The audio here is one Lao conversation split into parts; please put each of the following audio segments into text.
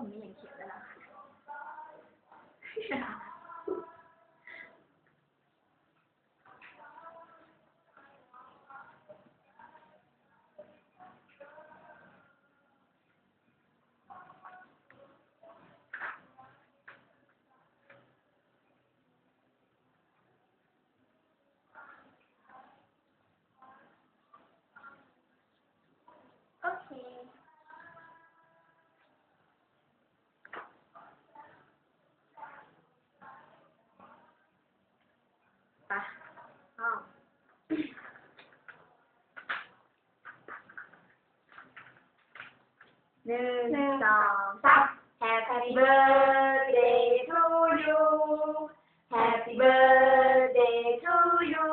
ມີຫຍັງຂຽນແລ້ວລະ. ໂອເຄ ໄປ ພ້ອມ. ໜຶ່ງ ໜຶ່ງ ສອງ ສາມ ສາມ Happy birthday to you. Happy birthday to you.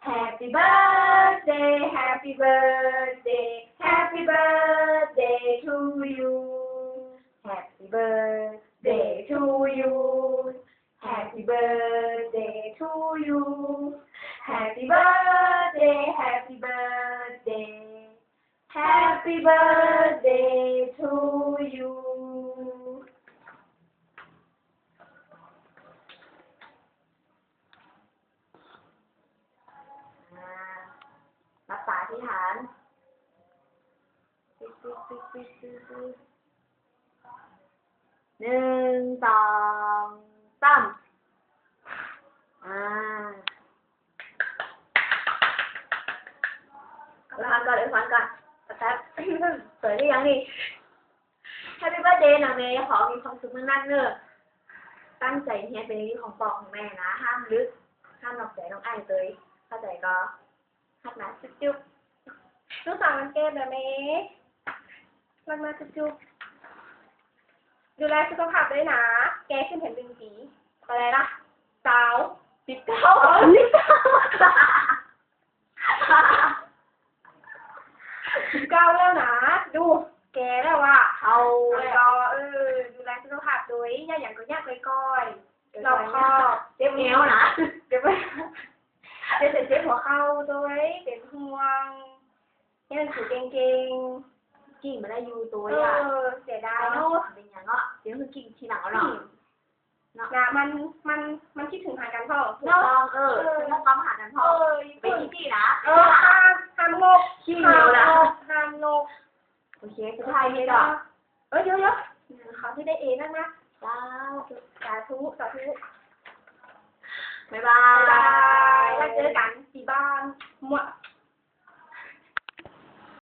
Happy birthday, happy birthday, happy birthday to you. Happy birthday to you. Happy birthday to you. Happy birthday, happy birthday. Happy birthday to you. ອ່າ ຫຼັບຕາອະທິຖານ. ໜຶ່ງ ສອງ ສາມ ອ່າ ອວຍພອນກ່ອນ ອວຍພອນກ່ອນ ແປັບໆ ສວຍຫຼືຍັງນີ້? Happy birthday ນະແມ່ ຂໍໃຫ້ມີຄວາມສຸກໜັກໆເດີ ຕັ້ງໃຈຮຽນເປັນເດັກດີຂອງພໍ່ຂອງແມ່ນະ ຫ້າມດຶກ ຫ້າມນອກໃຈນ້ອງອ້າຍເລີຍ ເຂົ້າໃຈບໍ່? ຮັກນະ ຈຸບໆ. ສຸກສັນວັນເກີດນະແມ່ ຮັກນະ ຈຸບໆ. ດູແລສຸຂະພາບດ້ວຍນະ ແກ່ຂຶ້ນແຖມໜຶ່ງປີ ເທົ່າໃດລະ? ຊາວ ສິບເກົ້າ ສິບເກົ້າແລ້ວນະ ດູ ແກ່ແລ້ວວ່າ ເອົາ ແລ້ວກໍ ເອີ ດູແລສຸຂະພາບໂດຍ ຢ່າຫຍັງກໍຢ່າ ຄ່ອຍໆ ລອບຄອບ. ເຈັບແອວນະ ເຈັບ ເຈັບ ເຈັບຫົວເຂົ່າໂດຍ ເປັນຫ່ວງ ຮຽນໜັງສືເກັ່ງໆ. ກິ້ງບໍ່ໄດ້ຢູ່ໂຕ ເອີ ເສຍດາຍເນາະ ເປັນຫຍັງເນາະ ດຽວຄືກິ້ງທີຫຼັງເອົາເນາະ ເນາະ ນະ ມັນ ມັນ ມັນຄິດເຖິງຫາກັນພ້ອມ ເນາະ ເອີ ເອີ ເປັນຄວາມຫາກັນພ້ອມ ເອີ ໄປທີ່ນີ້ນະ ເອີ ຫ້າມ ຫ້າມງົບ ຂີ້ເຫນີນະ ຫ້າມງົບ ຫ້າມງົບ. ໂອເຄ ສຸດທ້າຍນີ້ກໍ ເອີ ດຽວໆ ເຂົາຊິໄດ້ເອນະ ສາທຸ ສາທຸ ສາທຸ ບາຍບາຍ ບາຍບາຍ ແລ້ວເຈີກັນທີ່ບ້ານ ມວນ